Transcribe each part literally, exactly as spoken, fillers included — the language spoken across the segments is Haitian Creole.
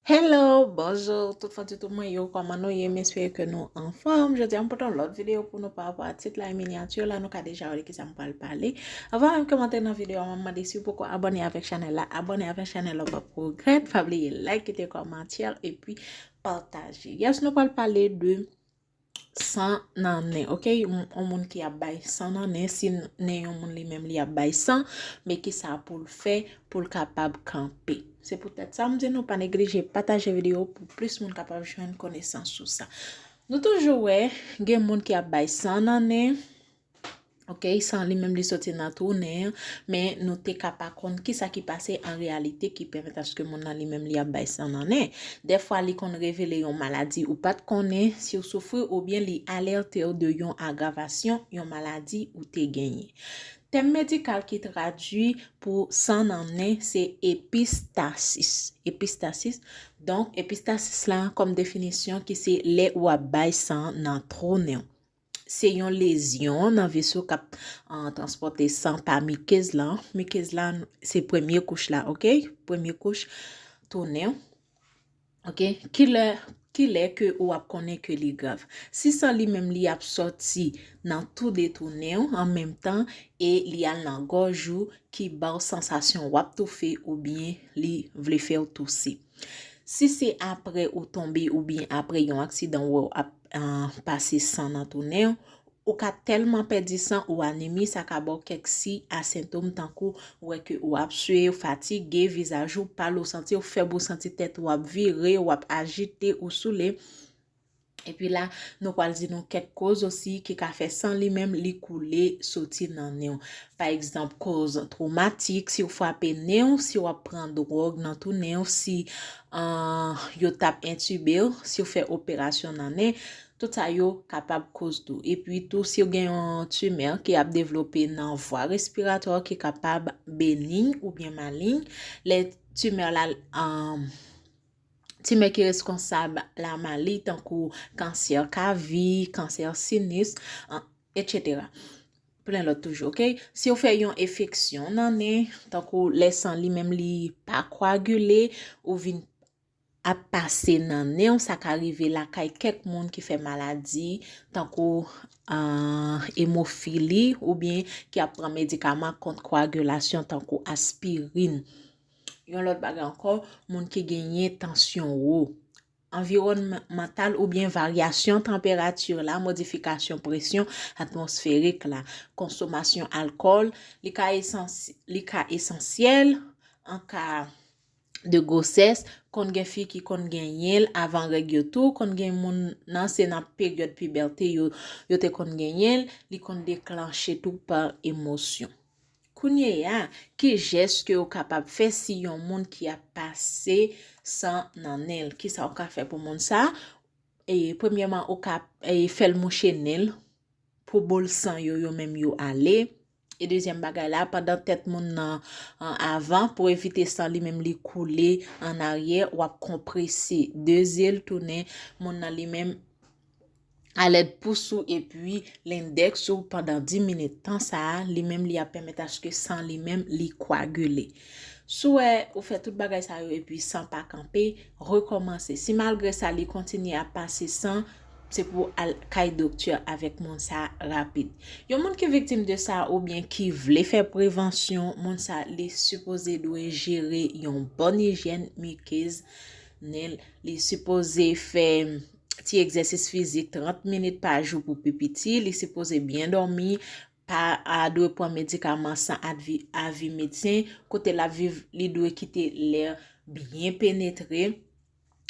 Hello, bonjou, tout fan YouTube mwen yo, kòman nou ye? M espere ke nou anfòm. Jodi a m pote yon lòt videyo pou nou pa rapò a tit la e minyati la, nou ka deja wè de kisa m pral pale. Anvan menm ke m antre nan videyo a, m ap mande si w poko abòne avèk chanèl la, abòne avèk chanèl la, w p ap regrèt. Pa bliye like, kite kòmantè, epi pataje. Yes, nou pral pale de san nan nen, oke? Yon, yon moun ki ap bay san nan nen, si nen yon moun li menm li ap bay san, men kisa pou l fè pou l kapab kanpe? Se poutèt sa m di nou pa neglije pataje videyo pou plis moun kapab jwenn konesans sou sa. Nou toujou wè, gen moun ki ap bay san nan nen, oke, san li menm li soti nan twou nen an, men nou te ka pa konn kisa ki pase an reyalite ki pèmèt aske moun nan li menm li ap bay san nan nen. Dèfwa li konn revele yon maladi ou pa t konnen si w soufri oubyen li alète w de yon agravasyon yon maladi ou te genyen. Tèm medikal ki tradui pou san nan nen se epistasis. Epistasis. Donk, epistasis la, kòm definisyon, ki se lè ou ap bay san nan twou nen w. Se yon lezyon nan veso k ap, ah, transpòte san pa mikez la. Mikez la, se premye kouch la, oke? Premye kouch twou nen w. Oke? Kilè, kilè ke ou ap konnen ke li grav? Si san li menm li ap sòti nan tou de twou nen w an menm tan e li al nan gòj ou ki ba w sansasyon w ap toufe oubyen li vle fè w touse. Si se apre ou tonbe oubyen apre yon aksidan ou wè w ap, ah, pase san nan twou nen w, ou ka tèlman pèdi san ou anemi, sa ka ba w kèk siy a sentòm tankou ou wè ke ou ap swe, ou fatige, vizaj ou pal, ou santi w fèb, ou santi tèt ou ap vire, ou ap ajite, ou soule. Epi la, nou pral di nou kèk koz osi ki ka fè san li menm li koule soti nan nen w. Pa egzanp, koz twomatik, si w frape nen w, si w ap pran dwòg nan twou nen w, si, ah, yo t ap entibe w, si w fè operasyon nan nen, tout sa yo kapab koz tou. Epi tou, si w gen yon timè ki ap devlope nan vwa respiratwa ki kapab beniy oubyen maliy, lè timè la, ah, timè ki reskonsab lamali, tankou kansè kavi, kansè sinis, an, etsetera. Plen lòt toujou, oke? Si w fè yon enfeksyon nan nen, tankou lè san li menm li pa kwagile, ou vin ap pase nan nen w, sa ka rive lakay kèk moun ki fè maladi, tankou, ah, emofili, oubyen ki ap pran medikaman kont kwagilasyon, tankou aspirin. Yon lòt bagay ankò, moun ki genyen tansyon wo. Anviwònmantal oubyen varyasyon tanperati la, modifikasyon presyon atmosferik la, konsomasyon alkòl, li ka esans-, li ka esansyèl an ka de gwosès, konn gen fi ki konn genyen l avan règ yo tou, konn gen moun nan se nan peryòd pibète yo, yo te konn genyen l, li konn deklanche tou pa emosyon. Kounye a, ki jès ke w kapab fè si yon moun ki ap pase san nan nen l? Kisa w ka fè pou moun sa? E, premyèman, ou ka, e, fè l mouche nen l pou bòl san yo, yo menm yo ale. E dezyèm bagay la, pandan tèt moun nan, an, avan, pou evite san li menm li koule an aryè, w ap konprese de zye l tounen moun nan li menm alèd pous ou epi lendèks ou pandan dis minit. Tan sa a, li menm li ap pèmèt aske san li menm li kwagile. Si w wè ou fè tout bagay sa yo epi san pa kanpe, rekòmanse. Si malgre sa li kontinye ap pase san, se pou al kay doktè avèk moun sa rapid. Yon moun ki viktim de sa oubyen ki vle fè prevansyon, moun sa li sipoze dwe jere yon bòn ijyèn mikez nen l, li sipoze fè ti egzèsis fizik trant minit pa jou pou pi piti, li sipoze byen dòmi, pa, a, dwe pran medikaman san advi-, avi medsen, kote l ap viv, li dwe kite lè byen penetre,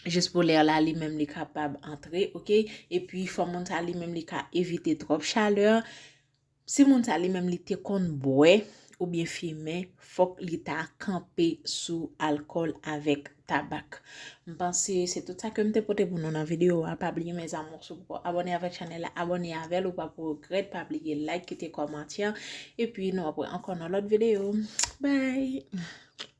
jis pou lè la li menm li kapab antre, oke? Epi fò moun sa li menm li ka evite twòp chalè. Si moun sa li menm li te konn bwè oubyen fimen, fòk li ta kanpe sou alkòl avèk tabak. M panse se tout sa ke m te pote pou nou nan videyo a. Pa bliye mes amours, si w poko abòne avèk chanèl la, abòne avè l, ou p ap regrèt. Pa bliye like, kite kòmantè, epi nou ap wè ankò nan lòt videyo. Bye!